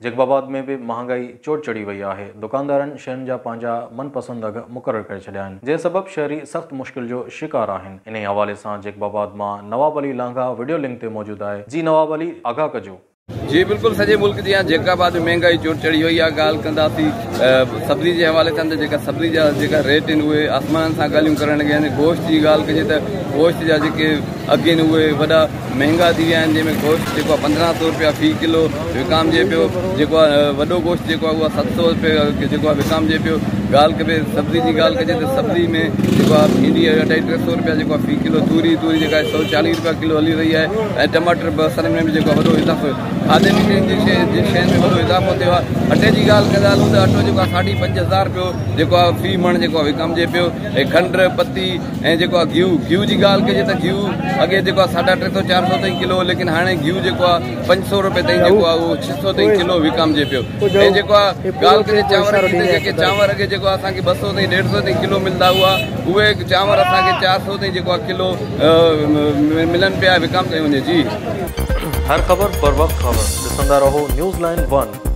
Jacob آباد ۾ به مهانگائي چوٽ چڙهي وئي آهي، دڪاندارن شين جا پنهنجا من پسند اگهه مقرر ڪري ڇڏيا آهن، جنهن سبب شهري سخت مشڪل جو شڪار آهن. انهي حوالي سان جيڪب آباد مان نواب علي لانگاهه وڊيو لنڪ تي موجود آهي، جي نواب علي آگاهه ڪجو. جي بلڪل سڄي ملڪ جيان جيڪب آباد ۾ مهنگائي چوٽ چڙهي وئي آهي، ڳالهه ڪنداسين سبزي جي حوالي سان ته جيڪا سبزي جا جيڪا ريٽ آهن اهي آسمانن سان ڳالهيون ڪرڻ لڳيا آهن، گوشت جي ڳالهه ڪجي ته گوشت جا جيڪي اگهه آهن اهي وڏا مهنگا ٿي ويا آهن جنهن ۾ گوشت جيڪو آهي 15 سو روپيا في ڪلو وڪامجي پيو جيڪو آهي وڏو گوشت جيڪو آهي اهو 7 سو روپيا جيڪو آهي وڪامجي پيو ڳالهه ڪبي سبزي جي ڳالهه ڪجي ته سبزي ۾ جيڪو آهي ڀينڊي اڍائي ٽي سو روپيا جيڪو آهي في ڪلو توري توري جيڪا آهي 140 روپيا ڪلو هلي رهي آهي ۽ ٽماٽر بصر ۾ به جيڪو آهي وڏو اضافو کاڌي پيتي جي شيء جي شين ۾ وڏو اضافو ٿيو آهي اٽي جي ڳالهه ڪندا هلون ته اٽو جيڪو آهي ساڍي 5000 روپيو جيڪو آهي في مڻ جيڪو آهي وڪامجي پيو ۽ کنڊ پتي ۽ جيڪو آ گيهه گيهه جي ڳالهه ڪجي ته گيهه اڳي جيڪو آ ساڍا ٽي سو چار سو تائين ڪلو ليڪن هاڻي گيهه جيڪو آ 5 سو روپئي تائين جيڪو آ اهو 6 سو تائين ڪلو وڪامجي پيو ۽ جيڪو آ ڳالهه ڪجي چانور جي ته جيڪي چانور اڳي جيڪو اسان کي 2 سو تائين ڏيڍ سو تائين ڪلو ملدا هئا اهي چانور اسان کي 4 سو تائين جيڪو آ ڪلو ملن پيا وڪامجي وڃي جي. هر خبر بروقت خبر ڏسندا رهو نيوز لائن 1.